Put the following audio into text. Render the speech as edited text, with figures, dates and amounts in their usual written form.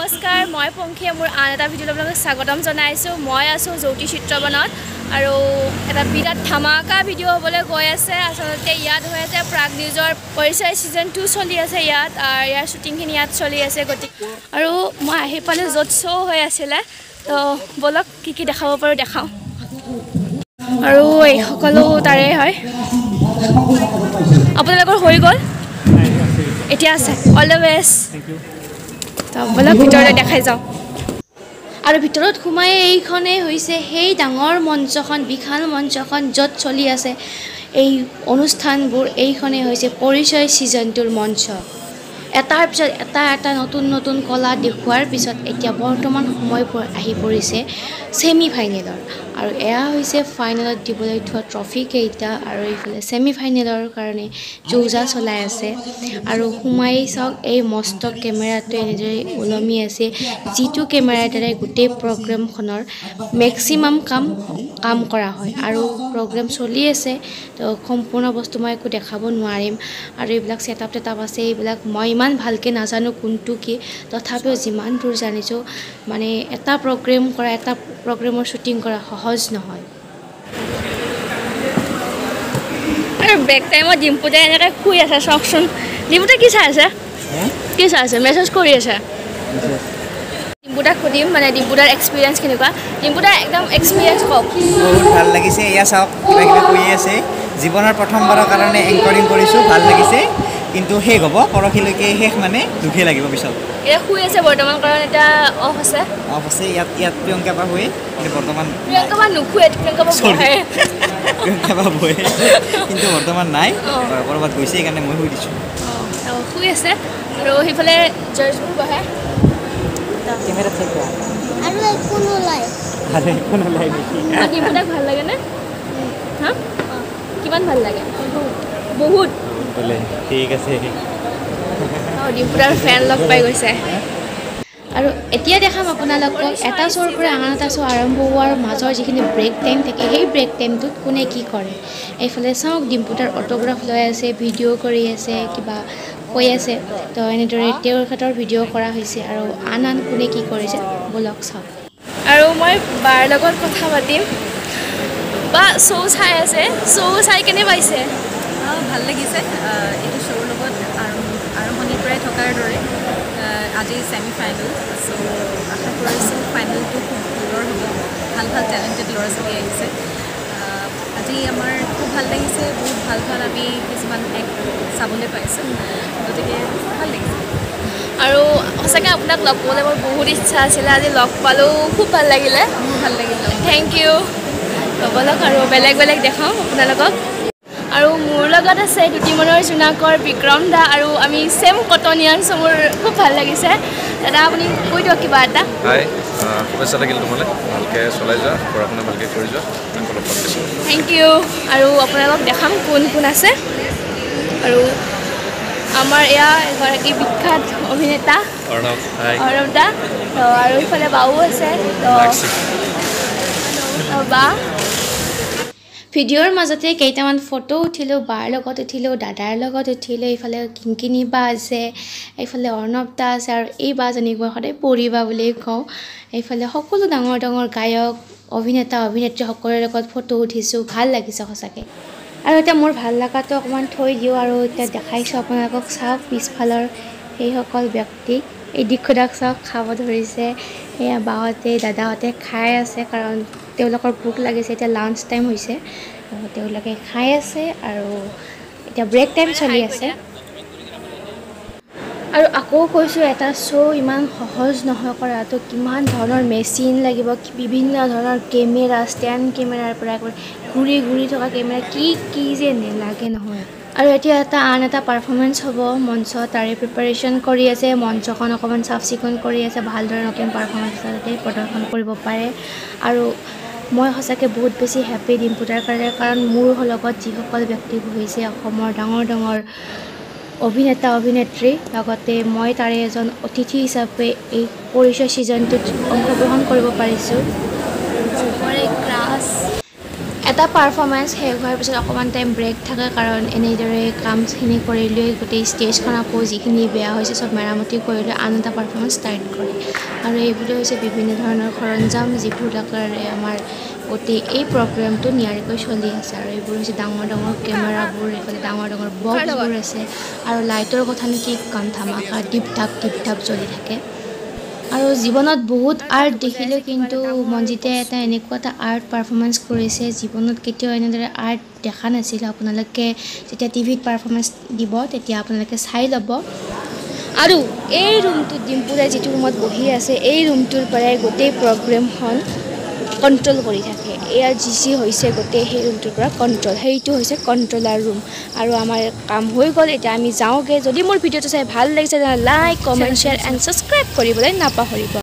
নমস্কাৰ, মই পংখীয়ে মোৰ আন এটা ভিডিঅ'লৈ আপোনালোকক স্বাগতম জনাইছোঁ। মই আছোঁ জ্যোতি চিত্ৰবনত আৰু এটা বিৰাট ধামাকা ভিডিঅ' হ'বলৈ গৈ আছে। আচলতে ইয়াত হৈ আছে প্ৰাগ নিউজৰ পৰিচয় ছিজন 2 চলি আছে ইয়াত, আৰু ইয়াৰ শ্বুটিংখিনি ইয়াত চলি আছে। গতিকে আৰু মই আহি পালোঁ য'ত শ্ব' হৈ আছিলে, তো ব'লক কি কি দেখাব পাৰোঁ দেখাওঁ। আৰু এই সকলো তাৰে হয়। আপোনালোকৰ হৈ গ'ল, এতিয়া আছে। All the best. তো ব'লক ভিতৰলৈ দেখাই যাওঁ। আৰু ভিতৰত সোমাই এইখনেই হৈছে সেই ডাঙৰ মঞ্চখন, বিশাল মঞ্চখন য'ত চলি আছে এই অনুষ্ঠানবোৰ। এইখনেই হৈছে পৰিচয় ছিজন 2ৰ মঞ্চ। এটাৰ পিছত এটা এটা নতুন নতুন কলা দেখুওৱাৰ পিছত এতিয়া বৰ্তমান সময় আহি পৰিছে ছেমি ফাইনেলৰ। আৰু এয়া হৈছে ফাইনেলত দিবলৈ থোৱা ট্ৰফিকেইটা। আৰু এইফালে ছেমি ফাইনেলৰ কাৰণে যো-জা চলাই আছে। আৰু সোমাই চাওক, এই মস্ত কেমেৰাটো এনেদৰে ওলমি আছে, যিটো কেমেৰাৰ দ্বাৰাই গোটেই প্ৰগ্ৰেমখনৰ মেক্সিমাম কাম কৰা হয়। আৰু প্ৰগ্ৰেম চলি আছে, তো সম্পূৰ্ণ বস্তু মই একো দেখাব নোৱাৰিম। আৰু এইবিলাক ছেটআপ টেটআপ আছে, এইবিলাক মই ইমান ভালকৈ নাজানো কোনটো কি, তথাপিও যিমান দূৰ জানিছোঁ মানে এটা প্ৰগ্ৰেম কৰা, এটা প্ৰগ্ৰেমৰ শ্বুটিং কৰা সহজ নহয়। আৰু ব্ৰেক টাইমত ডিম্পুতে এনেকৈ শুই আছে, চাওকচোন। ডিম্পুতে কি চাই আছে? কি চাই আছে? মেছেজ কৰি আছে। ডিম্পুদাক সুধিম মানে ডিম্পুদাৰ এক্সপিৰিয়েঞ্চ কেনেকুৱা। ডিম্পুদা একদম এক্সপিৰিয়েঞ্চ কওক। বহুত ভাল লাগিছে। এয়া চাওক, কিবা কিবি কৈয়ে আছে। জীৱনৰ প্ৰথমবাৰৰ কাৰণে এংকৰিং কৰিছোঁ, ভাল লাগিছে। কিন্তু শেষ হ'ব পৰহিলৈকে, শেষ মানে দুখেই লাগিব পিছত। এতিয়া শুই আছে বৰ্তমান, কাৰণ এতিয়া অফ আছে। অফ আছে। ইয়াত ইয়াত প্ৰিয়ংকা বা শুৱে, কিন্তু বৰ্তমান প্ৰিয়ংকা বা নুশুৱে, প্ৰিয়ংকা বা বহে। প্ৰিয়ংকা বা বহে, কিন্তু বৰ্তমান নাই, ক'ৰবাত গৈছে, সেইকাৰণে মই শুই দিছোঁ। শুই আছে। আৰু সেইফালে জাৰ্জবোৰ বহে। আৰু একো নোলায়। আৰু একো নোলায় নেকি? ডিম্পুদাক ভাল লাগেনে? হা, কিমান ভাল লাগে? বহুত। বোলে ঠিক আছে। ডিম্পুদাৰ ফেন লগ পাই গৈছে। আৰু এতিয়া দেখাম আপোনালোকক এটা শ্ব'ৰ পৰা আন এটা শ্ব' আৰম্ভ হোৱাৰ মাজৰ যিখিনি ব্ৰেক টাইম থাকে, সেই ব্ৰেক টাইমটোত কোনে কি কৰে। এইফালে চাওক, ডিম্পুদাৰ অট'গ্ৰাফ লৈ আছে, ভিডিঅ' কৰি আছে, কিবা কৈ আছে। তো এনেদৰে তেওঁৰ ক্ষেত্ৰৰ ভিডিঅ' কৰা হৈছে। আৰু আন আন কোনে কি কৰিছে ব'লক চাওক। আৰু মই বাৰ লগত কথা পাতিম। বা শ্ব' চাই আছে, শ্ব' চাই কেনে পাইছে? ভাল লাগিছে। এইটো শ্ব'ৰ লগত আৰম্ভণিৰ পৰাই থকাৰ দৰে আজি ছেমি ফাইনেল, চ' আশা কৰিছোঁ ফাইনেলটো খুব সুন্দৰ হ'ব। ভাল ভাল টেলেণ্টেড ল'ৰা ছোৱালী আহিছে। আজি আমাৰ খুব ভাল লাগিছে। বহুত ভাল ভাল আমি কিছুমান এক্ট চাবলৈ পাইছোঁ, গতিকে ভাল লাগিছে। আৰু সঁচাকৈ আপোনাক লগ পাবলৈ মোৰ বহুত ইচ্ছা আছিলে, আজি লগ পালোঁ, খুব ভাল লাগিলে। ভাল লাগিলে, thank U. ব'লক আৰু বেলেগ বেলেগ দেখাওঁ আপোনালোকক। আৰু মোৰ লগত আছে দুটিমনৰ জোনাকৰ বিক্ৰম দা, আৰু আমি ছেম কটনিয়ান, চ' মোৰ খুব ভাল লাগিছে। দাদা আপুনি কৈ দিয়ক কিবা এটা। হাই, শুভেচ্ছা লাগিল তোমালৈ। ভালকৈ চলাই যোৱা, পঢ়া শুনা ভালকৈ কৰি যোৱা। আকৌ লগ পাম পিছত। Thank U. আৰু আপোনালোকক দেখাম কোন কোন আছে। আৰু আমাৰ এয়া এগৰাকী বিখ্যাত অভিনেতা অৰ্ণৱ দা, আৰু ইফালে বাও আছে, তো বা। ভিডিঅ'ৰ মাজতে কেইটামান ফটো উঠিলোঁ, বাৰ লগত উঠিলোঁ, দাদাৰ লগত উঠিলোঁ। এইফালে কিংকিনী বা আছে, এইফালে অৰ্ণৱ দা আছে, আৰু এই বাজনীক মই সদায় পৰী বা বুলিয়েই কওঁ। এইফালে সকলো ডাঙৰ ডাঙৰ গায়ক, অভিনেতা, অভিনেত্ৰী সকলোৰে লগত ফটো উঠিছোঁ, ভাল লাগিছে সঁচাকৈ। আৰু এতিয়া মোৰ ভাল লগাটো অকণমান থৈ দিওঁ। আৰু এতিয়া দেখাইছোঁ আপোনালোকক, চাওক পিছফালৰ সেইসকল ব্যক্তিক। এই দীক্ষুদাক চাওক, খাব ধৰিছে। এয়া বাহঁতে দাদাহঁতে খাই আছে, কাৰণ তেওঁলোকৰ ভোক লাগিছে। এতিয়া লাঞ্চ টাইম হৈছে, তেওঁলোকে খাই আছে। আৰু এতিয়া ব্ৰেক টাইম চলি আছে। আৰু আকৌ কৈছোঁ, এটা শ্ব' ইমান সহজ নহয় কৰাটো। কিমান ধৰণৰ মেচিন লাগিব, বিভিন্ন ধৰণৰ কেমেৰা, ষ্টেণ্ড কেমেৰাৰ পৰা ঘূৰি ঘূৰি থকা কেমেৰা, কি কি যে নেলাগে নহয়। আৰু এতিয়া এটা আন এটা পাৰফৰ্মেঞ্চ হ'ব মঞ্চত, তাৰে প্ৰিপাৰেশ্যন কৰি আছে। মঞ্চখন অকণমান চাফ চিকুণ কৰি আছে, ভালদৰে নতুন পাৰফৰ্মেঞ্চ যাতে প্ৰদৰ্শন কৰিব পাৰে। আৰু মই সঁচাকৈ বহুত বেছি হেপ্পী ডিম্পুদাৰ কাৰণে, কাৰণ মোৰ লগত যিসকল ব্যক্তি বহিছে, অসমৰ ডাঙৰ ডাঙৰ অভিনেতা অভিনেত্ৰী, লগতে মই তাৰে এজন অতিথি হিচাপে এই পৰিচয় ছিজনটোত অংশগ্ৰহণ কৰিব পাৰিছোঁ। ক্ৰাছ। এটা পাৰফৰ্মেঞ্চ শেষ হোৱাৰ পিছত অকণমান টাইম ব্ৰেক থাকে, কাৰণ এনেদৰে কামখিনি কৰি লৈ গোটেই ষ্টেজখন আকৌ যিখিনি বেয়া হৈছে চব মেৰামতি কৰি লৈ আন এটা পাৰফৰ্মেঞ্চ ষ্টাৰ্ট কৰে। আৰু এইবোৰে হৈছে বিভিন্ন ধৰণৰ সৰঞ্জাম যিবিলাকেৰে আমাৰ গোটেই এই প্ৰগ্ৰেমটো নিয়াৰিকৈ চলি আছে। আৰু এইবোৰ হৈছে ডাঙৰ ডাঙৰ কেমেৰাবোৰ, এইফালে ডাঙৰ ডাঙৰ বক্সবোৰ আছে আৰু লাইটৰ কথানো কি ক'ম, ধামাকা টিপ ঢাপ টিপ ঢাপ জ্বলি থাকে। আৰু জীৱনত বহুত আৰ্ট দেখিলোঁ, কিন্তু মঞ্জিতে এটা এনেকুৱা এটা আৰ্ট পাৰফৰ্মেঞ্চ কৰিছে, জীৱনত কেতিয়াও এনেদৰে আৰ্ট দেখা নাছিলোঁ। আপোনালোকে যেতিয়া টিভিত পাৰফৰ্মেঞ্চ দিব তেতিয়া আপোনালোকে চাই ল'ব। আৰু এই ৰুমটোত ডিম্পুদাই যিটো ৰুমত বহি আছে, এই ৰুমটোৰ পৰাই গোটেই প্ৰগ্ৰেমখন কণ্ট্ৰল কৰি থাকে। এয়া যি যি হৈছে গোটেই সেই ৰুমটোৰ পৰা কণ্ট্ৰল, সেইটো হৈছে কণ্ট্ৰলাৰ ৰুম। আৰু আমাৰ কাম হৈ গ'ল, এতিয়া আমি যাওঁগৈ। যদি মোৰ ভিডিঅ'টো চাই ভাল লাগিছে তেনেহ'লে like, comment, share and subscribe কৰিবলৈ নাপাহৰিব।